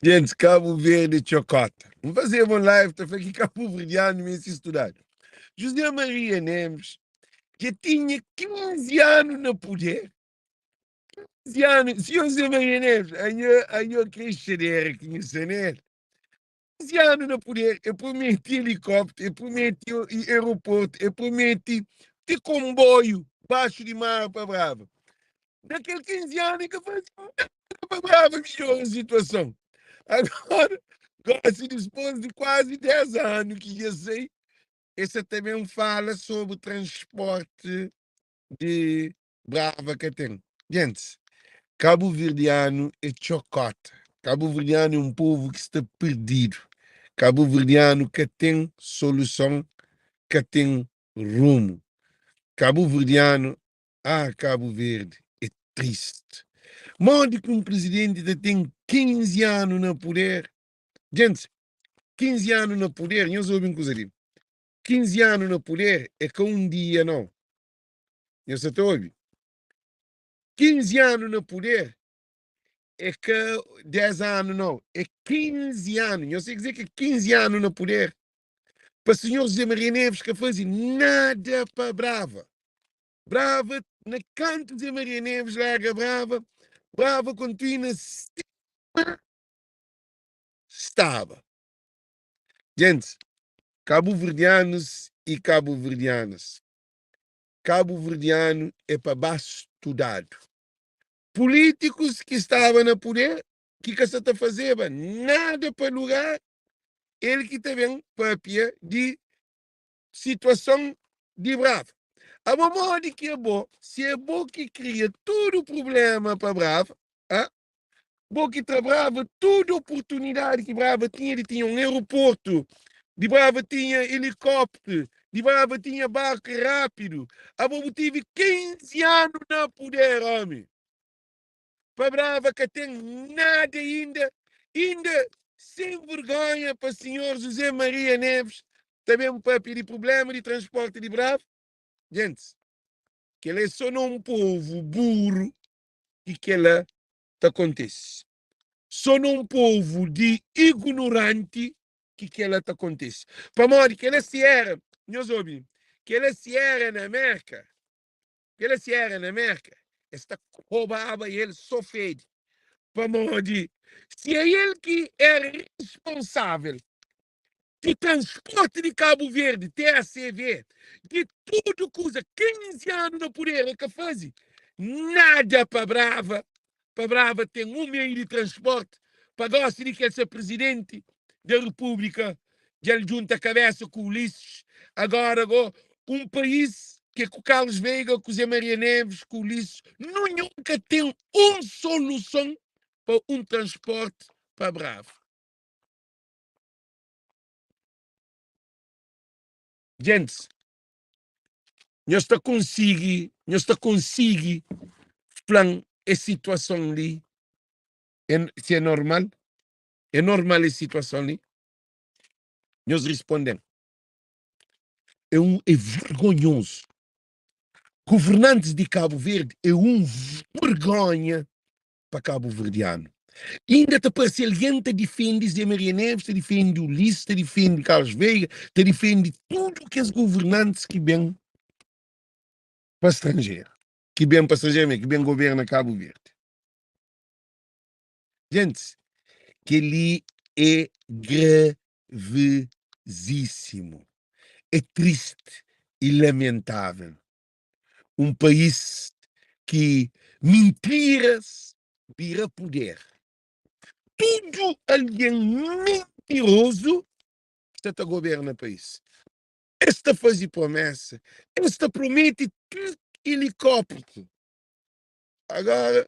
Gentis, Kabu Verdi txokota. N fazeba un live ta fla ki kabuverdianu meste studadu. José Maria Neves dja tinha 15 anu na puder. 15 anu. Si José Maria Neves, anho, anho kre xadera ki nhu sta nel. 15 anu na puder, e promete elikópteru, e promete aeroportu, e promete ti konboiu baxu di mar pa Brava. Na kel 15 anu e ka faze nada pa Brava midjora situason. Agora, gosi dispôs di kuazi 10 anu ki dja sai, e sa ta ben fala sobri transporti di Brava ka ten. Gentis, kabuverdianu é txokota. Kabuverdianu é un povu ki sta perdidu. Kabuverdianu ka ten soluson, ka ten rumu. Kabuverdianu, ah Kabu Verdi, é tristi. Modi ki un prizidenti ta ten 15 anu na puder? Gentis, 15 anu na puder, nhos obi un kuza li, 15 anu na puder é ka un dia nau. Nhos sa ta obi? 15 anu na puder é ka 10 anu nau, é 15 anu. Nhos sabe kuzê ki é 15 anu na puder? Pa senhor José Maria Neves ka faze nada pa Brava. Brava, na kantu José Maria Neves larga Brava, Brava kontinua sima staba. Gentis, kabuverdianus i kabuverdianas, kabuverdianu é pa ba studadu. Pulítikus ki staba na puder, ki ka sa ta fazeba nada pa lugar, el ki ta ben papia di situason di Brava. Abo modi ki abo, si é bo ki kria tudu prubléma pa Brava, a? Bo ki tra Brava tudu oportunidadi ki Brava tinha di tinha un aeroportu, di Brava tinha elikópteru, di Brava tinha barku rápidu. Abo bu tivi 15 anu na puder, omi. Pa Brava ka ten nada inda, inda sen vergonha pa sinhor José Maria Neves ta ben papia di prubléma di transporti di Brava? Gentis, kel-la é so na un povu buru ki kel-la ta kontise. So na un povu di ignoranti ki kel-la ta kontise. Pamodi kel-la si éra, nhos obi, kel-la si éra na Mérka, kel-la si éra na Mérka, es ta kobaba el so fedi. Pamodi si é el ki éra responsável di transporti di Kabu Verdi, TACV, di tudu kuza, 15 anu na puder el ka fazi nada pa Brava, pa Brava ten un meiu di transporti, pa gosi di ki el ser prizidenti da Repúblika dja el djunta kabesa ku Ulisses, agora go un país ki ku Carlos Veiga, ku Zé Maria Neves, ku Ulisses, nunhun ka ten un soluson pa un transporti pa Brava. Gentis, nhos ta konsigi, nhos ta konsigi fla-m es situason li é, si é normal? É normal es situason li? Nhos risponde-m. É un, é vergonhozu. Governantis di Kabu Verdi é un vergonha pa kabuverdianu. Inda ta parse algen ta difende Zé Maria Neves, ta difende Ulisses, ta difende Carlos Veiga, ta difende tudu kes governantis ki ben pa stranjeru, ki ben pa stranjeru mé, ki ben governa Kabu Verdi. Gentis, kel-li é gravizísimu, é tristi y lamentável. Un país ki mintiras bira puder. Tudu algen mintirozu sta ta goberna país. Es ta faze promesa, es ta promete ti elikópteru. Agora,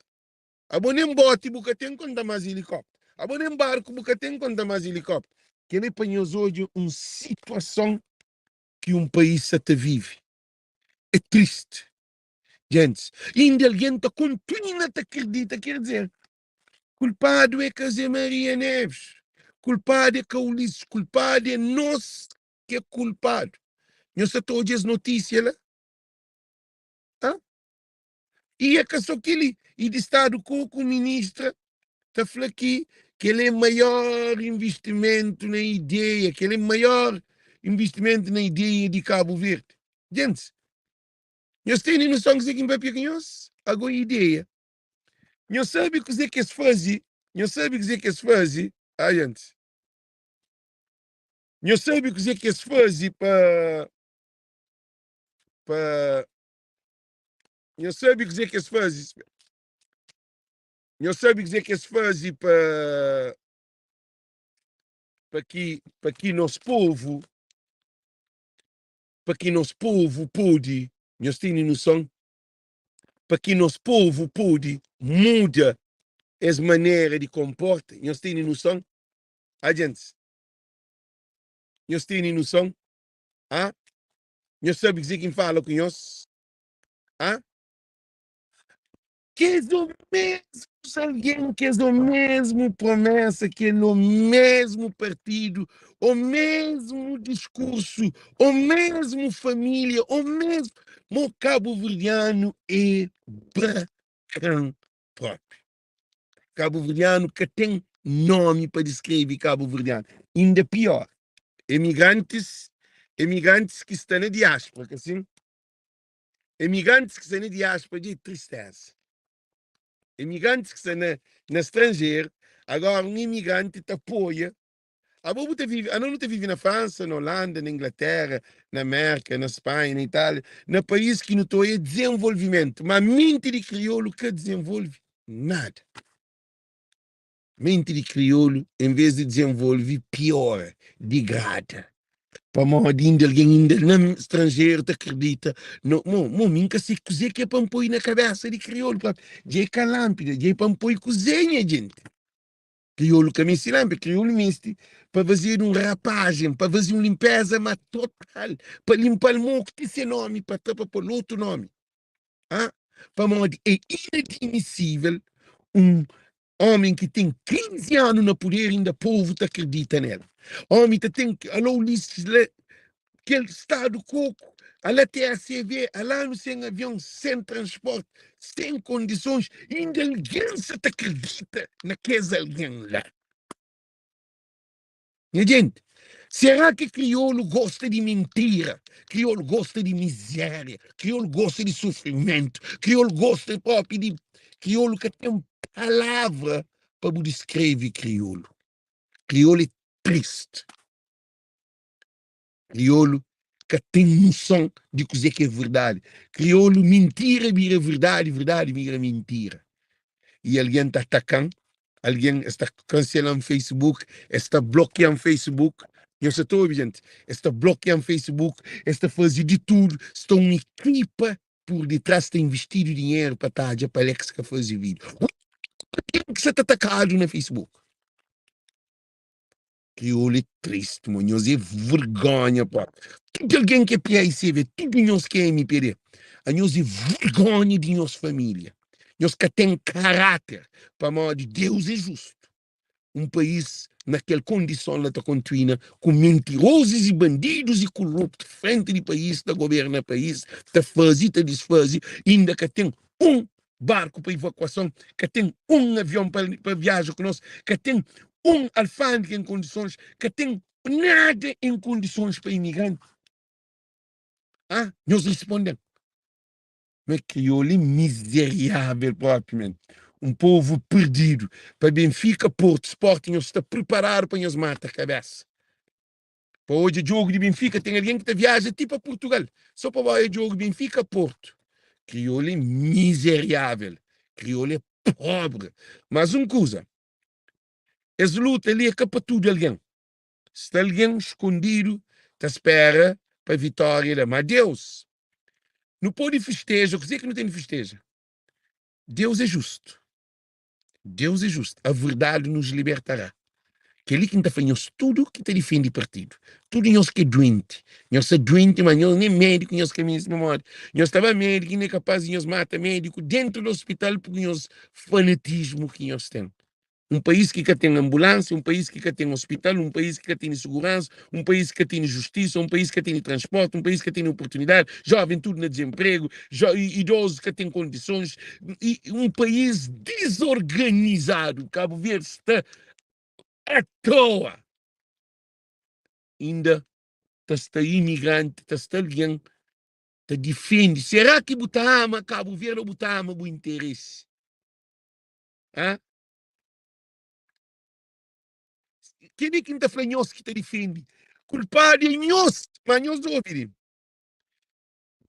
abo nen boti bu ka ten konta más elikópteru. Abo nen barku bu ka ten konta más elikópteru. Kel-li é pa nhos odja un situason ki un país sa ta vive. É triste. Gentis, inda algen ta kontinua ta kridita, ker dizer, kulpadu é ka Zé Maria Neves, kulpadu é ka Ulisses, kulpadu é nos ki é kulpadu. Nhos sa ta odja es notísia la? Hã? I é ka so kel-li. I di stadu koku, ministra ta fla ki. Kel é maior investimentu na ideia, kel é maior investimentu na ideia di Kabu Verdi. Gentis, nhos tene noson kuzê ki N papia ku nhos? Ago ideia. Nhos sabe kuzê ki es faze? Nhos sabe kuzê ki es faze? Ah, gentis. Nhos sabe kuzê ki es faze pa pa Nhos sabe kuzê ki es faze? Nhos sabe kuzê ki es faze pa pa ki pa ki nos povu pa ki nos povu pode, nhos tene noson? Pa ki nos povu pode muda es manera di konporta, nhos tene noson? Ah, gentis, nhos tene noson? Ah, nhos sabe kuzê ki N fala ku nhos? Ah? Kes o mesmus algen, kes o mesmu promesa, kel o mesmu partidu, o mesmu diskursu, o mesmu família, o mesmu. Mo kabuverdianu é brakan propi. Kabuverdianu ka ten nomi pa diskreve kabuverdianu. Inda pior, emigrantis, emigrantis ki sta na diáspora, ka sin? Emigrantis ki sta na diáspora dja é tristeza. Emigrantis ki sta na na stranjeru, agora un emigranti ta apoia. Abo bu ta vive, ano nu ta vive na Fransa, na Holanda, na Inglaterra, na Merka, na Spanha, na Itália, na país ki nu ta oia dezenvolvimentu, ma menti di kriolu ka dezenvolve nada. Menti di kriolu en vez di dezenvolve piora, digrada. Pamodi inda algen inda na stranjeru ta kridita no mo mo mi nka se kuze ke pa npoi na kabesa di kriolu propi dja e ka lanpida dja e pa npoi kuze nha jenti kriolu ka meste lanpida kriolu meste pa fazedu un rapajen pa faze un linpeza ma total pa linpal moku ti se nomi pa tra pa pol otu nomi ah pamodi e inadmisivel un Omi ki ten 15 anu na puder inda povu ta kridita nel. Omi ta ten alô Ulisses la kel stadu koku ala TACV ala anu sen avion sen transporti sen kondisons inda algen sa ta kridita na kes algen la. Nha jenti, será ki kriolu gosta di mintira? Kriolu gosta di mizéria? Kriolu gosta di sufrimentu? Kriolu gosta propi di. Kriolu ka ten palavra pa bu diskreve kriolu. Kriolu é tristi. Kriolu ka ten noson di kuzê ki é verdadi. Kriolu, mintira bira verdadi, verdadi bira mintira. I algen ta ataka-m, algen es ta kansela-m Facebook, es ta blokia-m Facebook. Nhos sa ta obi, jenti? Es ta blokia-m Facebook, es ta faze di tudu. Sta un ekipa pur ditras ta investidu dinheru pa tadja pa Alex ka faze vídiu. Ken ki sa ta atakadu na Facebook? Kriolu é triste mo nhos é vergonha pá tudo alguém que é PICV tudo nhos que é MPD a nhos é vergonha de nhos família nhos ka tem caráter pamodi Deus é justo um país na kel condição la ta continua ku mentirosos e bandidos e corruptos frente de país ta governa país ta faze ta desfaze inda ka tem um barku pa evakuason, ka ten un avion pa viaja ku nos, ka ten un alfandega en kondisons, ka ten nada en kondisons pa imigranti. Ah, nhos risponde-m. Ma kriolu é mizeriável propi men. Un povu perdidu. Pa Benfika, Porto, Sporting, nhos sta priparadu pa nhos mata kabesa. Pa odja djogu di Benfica ten algen ki ta viaja ti pa Portugal so pa ba odja djogu Benfica Porto. Kriolu é mizeriável, kriolu é pobre. Mas un kuza, es luta li é ka pa tudu algen. Sta algen skondidu ta spera pa vitória da. Ma Deus, nu pode fisteja, kuzê ki nu ten di fisteja? Deus é justu. Deus é justu, a verdade nos libertará. Kel-li ki N ta fla nhos tudu ki ta difende partidu, tudu nhos ki é duenti, nhos sta duenti, ma nhos nen médiku nhos ka meste, pamodi nhos ta ba médiku inda é kapaz di nhos mata médiku déntu di ospital pur nhos fanatismu ki nhos ten. Un país ki ka ten anbulánsia, un país ki ka ten ospital, un país ki ka tene suguransa, un país ki ka tene justisa, un país ki ka tene transporti, un país ki ka tene oportunidadi, jóven tudu na dizenpregu, idozus ka ten kondisons, un país dizorganizadu. Kabu Verdi sta. Atoa! Inda ta sta imigranti, ta sta algen ta difende. Será ki bu ta ama Kabu Verdi ô bu ta ama bu interesi? Hã? Kel-li ki N ta fla nhos ki ta difende, kulpadu é nhos, má nhos obi li.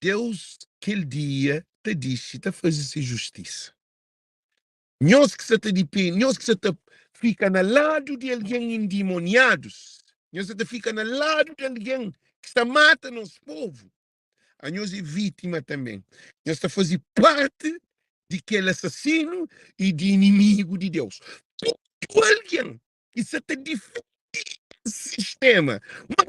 Deus kel dia ta dixi ta faze se justisa. Nhos ki sa ta dipende, nhos ki sa ta fika na ladu di algen indimoniadus, nhos sa ta fika na ladu di algen ki sta mata nos povu, anhos é vítima tanbê. Nhos ta faze párti di kel asasinu i di inimigu di Deus. Tudu algen ki sa ta difende es sistéma, ma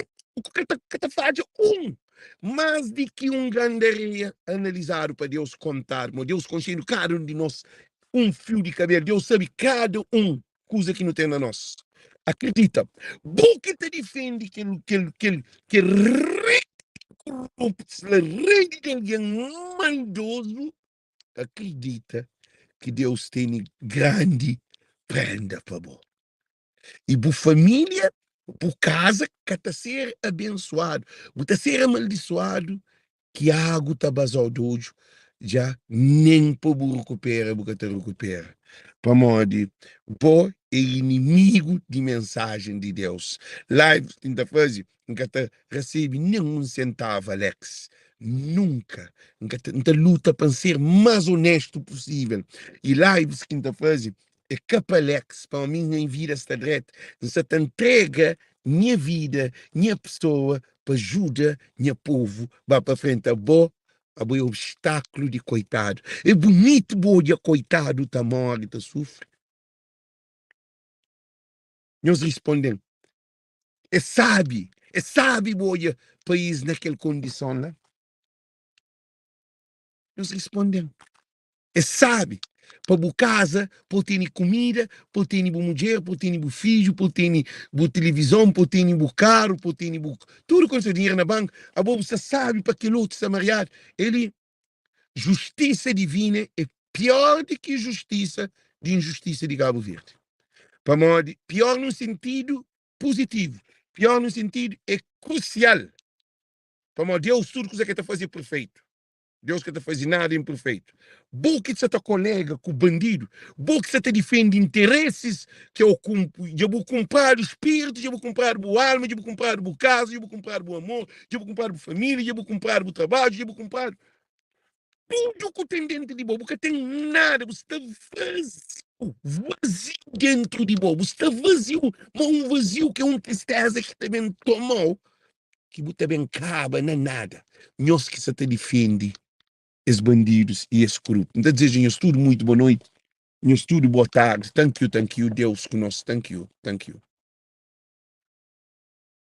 ka ta, ka ta fadja un, más di ki un gran di areia analizadu pa Deus, kontadu, ma Deus konxendu kada un di nos un fiu di kabelu, Deus sabe kada un kuza ki nu ten na nos. Akredita, bo ki ta difende kel, kel, kel, kel rei koruptu, rei di algen maldozu, Akredita ki Deus tene grandi prenda pa bo i bu família, bu kaza ka ta ser abensuadu, bu ta ser amaldisuadu ki agu ta bazau di odju dja nen pa bu rekupera bu ka ta rekupera, pamodi bo é inimigu di mensajen di Deus. Live ki N ta faze N ka ta resebe nen un sentavu Alex nunka N ka ta N ta luta pa N ser más onéstu pusível i lives ki N ta faze é ka pa Alex pamodi mi nha vida sta dretu N sa ta ntrega nha vida nha pesoa pa juda nha povu ba pa frenti abo abo é obstáklu di koitadu é bunitu bu odja koitadu ta móre ta sufri nhos risponde-m. É sabi, é sabi bu odja país na kel kondison la? Nhos risponde-m, É sabi pa bu kaza, pa bu tene kumida, pa bu tene bu mudjer, pa bu tene bu fidju, pa bu tene bu tilivizon, pa bu tene bu karu, pa bu tene bu tudu kondison, dinheru na banku. Abo bu sta sabi pa kel otu sta mariadu. El justisa divina é pior di ki justisa di injustisa di Kabu Verdi. Pamodi pior nun sentidu puzitivu, pior nun sentidu é krusial. Pamodi Deus tudu kuza ke ta faze é perfeitu. Deus ka ta faze nada inperfeitu. Bo ki sa ta kolega ku bandidu, bo ki sa ta difende interesis ki o dja bu kunpradu spiritu, dja bu kunpradu bu alma, dja bu kunpradu bu kaza, dja bu kunpradu bu amor, dja bu kunpradu bu familia, dja bu kunpradu bu trabadju, dja bu kunpradu tudu ku ten dentru di bo. Bu ka ten nada, bu sta vaziu, vaziu dentru di bo, bu sta vaziu, ma un vaziu ki é un tristeza ki ta ben toma-u, ki bu ta ben kaba na nada. Nhos ki sa ta difende es bandidus i es koruptu. N ta dizeja nhos tudu muitu bo noiti, nhos tudu boa tardi. Thank you, thank you, Deus ku nos. Thank you, thank you.